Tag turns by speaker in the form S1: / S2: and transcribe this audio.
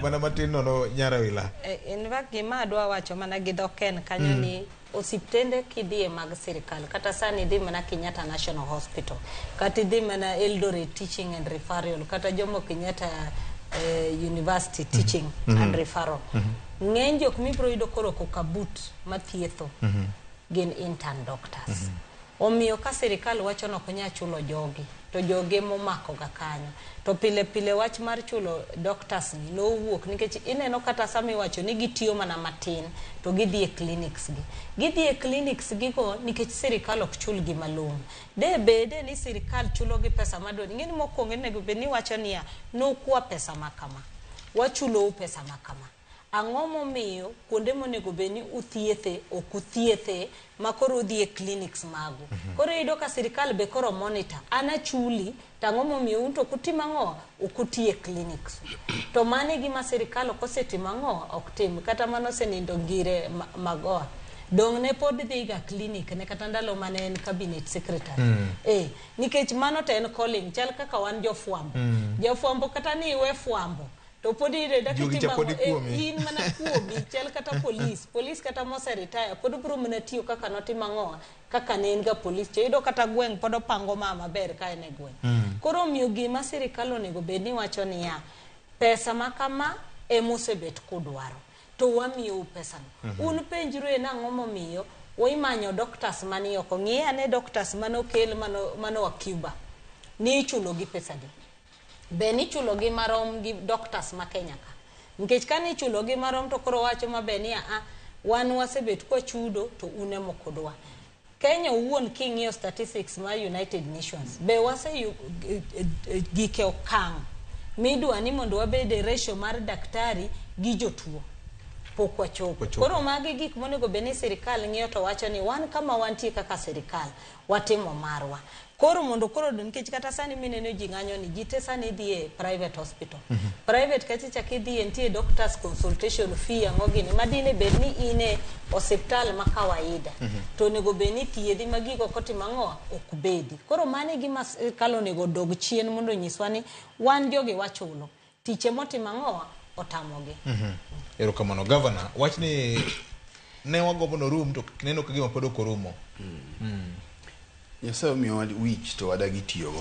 S1: Mana matin nono Nyarawila.
S2: In fact, gima adwa wacho mana gi dho Ken kanyo ni osiptende kidhiye mag sirikal, kata sani idhi mana Kenyatta National Hospital, kata idhi mana Eldoret Teaching and Referral, kata Jomo Kenyatta University Teaching and Referral, ng'eny jok mibiro yudo korwako kabut mathietho gin intern doctors. Omiyo ka sirikal wacho ni ok onyal chulo jogi, to jogi emomako ga kanyo. To pile pile wach mar chulo doctors ni nowuok nikech ineno kata sama iwacho ni gitiyo mana matin to gidhi e clinics gi. Gidhi e clinics gigo nikech sirikal ok chul gi malong'o. De bede ni sirikal chulo gi pesa madwarore. Ing'e ni mokwongo onego bed ni iwacho niya, nukwa pesa ma kama, wachulou pesa ma kama. Ang'o momiyo kuonde monego bed ni uthiethe ok uthiethe ma koro udhi e clinics magu? Koro iyudo ka sirikal be koro monitor. An achuli to ang'o momiyo un to ok utim ang'o? Ok uti e clinics. To mano e gima sirikal ok osetimo ang'o? Ok tim. Kata mano osenindo Ngire Magoha. Dong' ne pod dhi ga clinic ne kata ndalo mane en cabinet secretary. Nikech mano to en calling, chal kaka wan jofwambo. Jafwambo kata ni iwe fwambo to pod iyudo
S1: Juogi cha pod ikuomi.
S2: In mana kuomi chal kata polis polis kata mose retire pod biro mana tiyo kaka notimo ang'o, kaka ne en ga polis to iyudo kata gweng' pod opango ma maber ka en e gweng'. Koro omiyo gima sirikal onego bed ni wacho niya, pesa ma kama emosebet kudwaro to wamiyou pesano. Un penjru en ang'o momiyo imanyo doctors mani oko. Ng'i ane doctors manokel manoa Cuba ni ichulo gi pesa di? Be nichulo gi marom gi doctors ma Kenya ka? Nikech ka nichulo gi marom to koro wacho maber ni a wan wasebet kwachudo to un ema ok udwa. Kenya owuon king'iyo statistics mar United Nations, be wase gike okang' midwa ni mondo wabed e ratio mar daktari gi jotuo, pok wachopo.
S1: Wachopo.
S2: Koro magi gik monego bed ni sirikal ng'iyo to wacho ni wan kama wantie kaka sirikal watimo marwa. Koro mondo koro, nikech kata sani mineno ji ng'anyo ni ji te sani dhi e private hospital. Private kacha chak idhiye nitie doctors consultation fee, ang'o gini ma dine bed ni in e osiptal ma kawaida to onego bed ni thiedhi ma gigo ok otimo ang'o, ok bedi. Koro mano e gima sirikal onego odog chien mondo onyiswa ni wan jogi wachulo tich emotimo ang'o, otamogi.
S1: Erokamano gavana. Wachni ne wagombo norum to neno ka gima pod ok orumo.
S3: Nyasaye omiyowa wich to wadagi tiyogo.